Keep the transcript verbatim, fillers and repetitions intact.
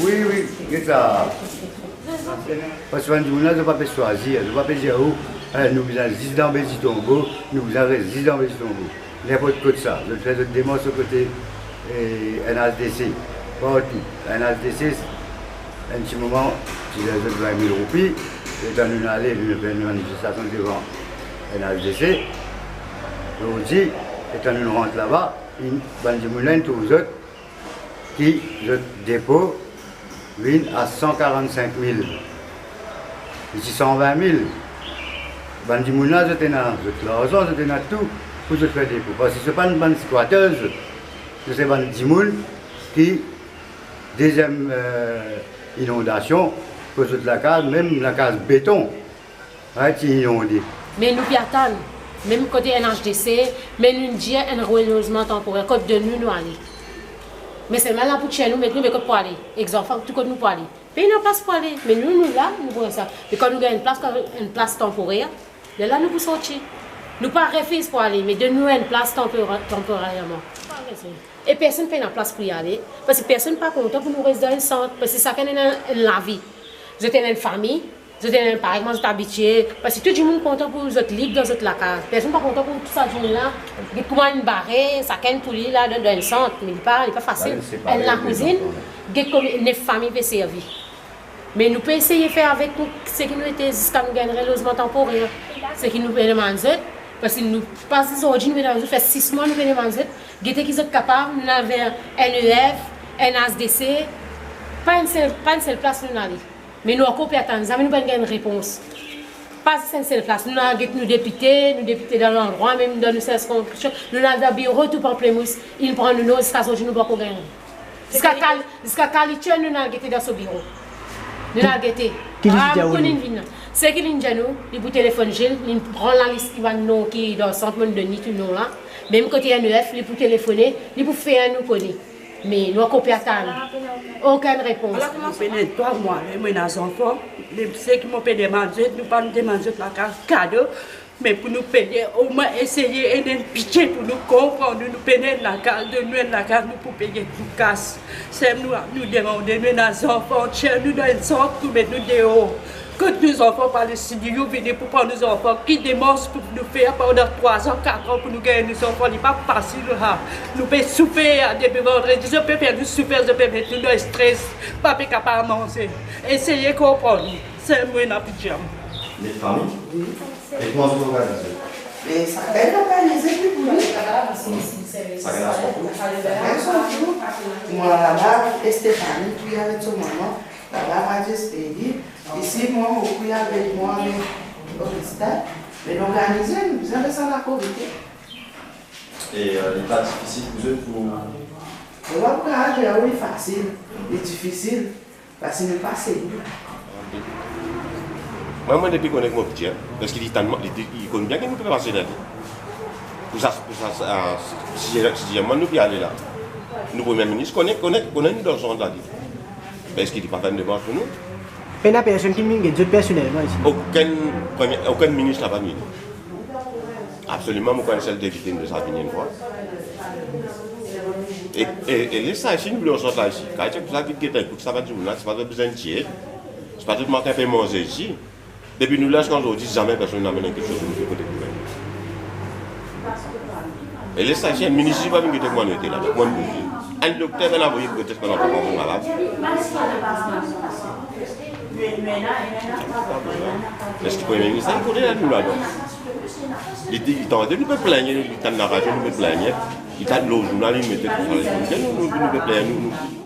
Wi, wi, get sa. Parski bann dimoun la, zot pa pe swazir, zot pa pe dir, "Oh, eh, nou bizin zis dan Bezi Tonbo, nou bizin res zis dan Bezi Tonbo." Ninport kot sa, zot fer zot demars kote, eh, N H D C, partou. N H D C, enn ti moman, ti dir zot vin mil roupi, letan nou ale, nou fer enn manifestasion devan N H D C. Zordi, letan nou rant laba, inn, bann dimoun la inn trouv zot, ki zot depo vinn a san karannsink mil. Li ti san vin mil. Bann dimoun la, zot ena zot larzan, zot ena tou pou zot fer depo. Parski se pa bann squatters, zot se bann dimoun ki deziem, eh, inondasion, kot zot lakaz, mem lakaz beton, Wi, ti inonde. Me nou pe atann, mem kote N H D C, me nou dir enn relozman tanporer, kot donn nou, nou ale. Me selman la pou tir nou, met nou, me kot pou ale? Ek zanfan, tou kot nou pou ale? Pena plas pou ale, me nou, nou la, nou pou res la. Me kan nou gagn enn plas, kan enn plas tanporer, lerla nou pou sorti. Nou pa refiz pou ale, me donn nou enn plas tanpora-, tanporerman. E personn pena plas pou li ale, parski personn pa kontan pou nou res dan enn sant, parski sakenn ena enn lavi. Zot ena enn fami, zot ena, parey mwa, zot abitie, parski tou dimoun kontan pou zot lib dan zot lakaz. Personn pa kontan pou tou sa dimoun la, li kouma inn bare, sakenn pou li la, dan, dan enn sant, me li pa, li pa fasil. Enn lakouzinn, get konbien nef fami pe servi. Me nou pe eseye fer avek nou seki nou ete ziska nou gagn relozman tanporer. Seki nou pe demann zot, parski nou pas zordi, nou pe demann zot, fer sis mwa nou pe demann zot, gete ki zot kapav, nou al ver N E F, N H D C, pa enn sel, pa enn sel plas nou ale. Me nou ankor pe atann, zame nou pa'nn gagn repons. Pa zis enn sel plas, nou al get nou depite, nou depite dan landrwa, mem dan nou sirkonskripsion, nou al dan biro tou Panplemous, inn pran nou non, ziska zordi nou pa ankor gagn. Ziska Kal-, ziska Kalitia, nou al gete dan so biro. Nou al gete. Ki li dir ou? Seki li dir nou, li pou telefonn Gilles, li pran lalis ki bann non ki dan sant, mo donn li tou non la. Mem kote N E F, li pou telefone, li pou fer nou kone. Me nou ankor pe atann. Okenn repons. Mo pena trwa mwa, me mo ena zanfan. Me seki mo pe demann zot, nou pa'nn demann zot lakaz kado, me pou nou peye, omwin eseye ena enn pitie pou nou konpran nou, nou pena enn lakaz, donn nou enn lakaz, nou pou peye tou kas. Sa nou, nou demande, nou ena zanfan, tir nou dan enn sant pou met nou deor. Kot nou zanfan pou ale, si nou vini pou pran nou zanfan, ki demars pou nou fer pandan trwa an, kat an pou nou gagn nou zanfan? Li pa fasil, ha. Nou pe soufer depi vandredi, zot pe fer nou soufer, zot pe met nou dan stres, pa pe kapav manze. Eseye konpran nou. Sa mwa ena pou dir. Met fami? Wi. E kouma zot organize? Me sakenn organize li pou li. Sakenn a son tour? Sakenn son tour. Mwa laba, Estefani, ki avek so mama. Laba, Majesté, isi, mwa, mo kwi avek mwa, avek Augustin. Me nou organize, nou bizin fer sa lakorite. E, euh, li pa difisil pou zot pou... Mo pa pou kapav dir ou li fasil, li difisil. Parski nou pase li. Mwa, mwa depi kone ki mo pe dir, parski li tann mwa, li, li, li konn bien ki nou pe pase dan li. Pou sa, pou sa, sa, si, si, si mwa nou pe ale la. Nou Premie Minis kone, kone, kone nou dan sa la li. Parski li pa fer enn demars pou nou. Pena personn ki vinn get zot personelman isi? Okenn premie, okenn minis la pa vini. Absoliman, mo konn sel depite nou sa vini enn fwa. E, e, e les sa isi, nou vinn ansanm la isi. Kan ti pou sa, vinn get, ekout sa bann dimoun la, si pa zot bizin dir, si pa zot mank enpe manze isi. Depi nou la ziska zordi, zame personn inn amenn enn kiksoz pou nou kote gouverneman. E les sa isi, enn minis isi pa vinn gete kouma nou ete la, kouma nou vini. Enn dokter pena avoye pou gete si bann zanfan malad. Eski Premie Minis la, li kone nou ladan? Li, li, li tande nou pe plengne, li tann laradio nou pe plengne, li tann lor zournal, li mete koumsa, li tann nou, nou, nou pe plengne, nou, nou.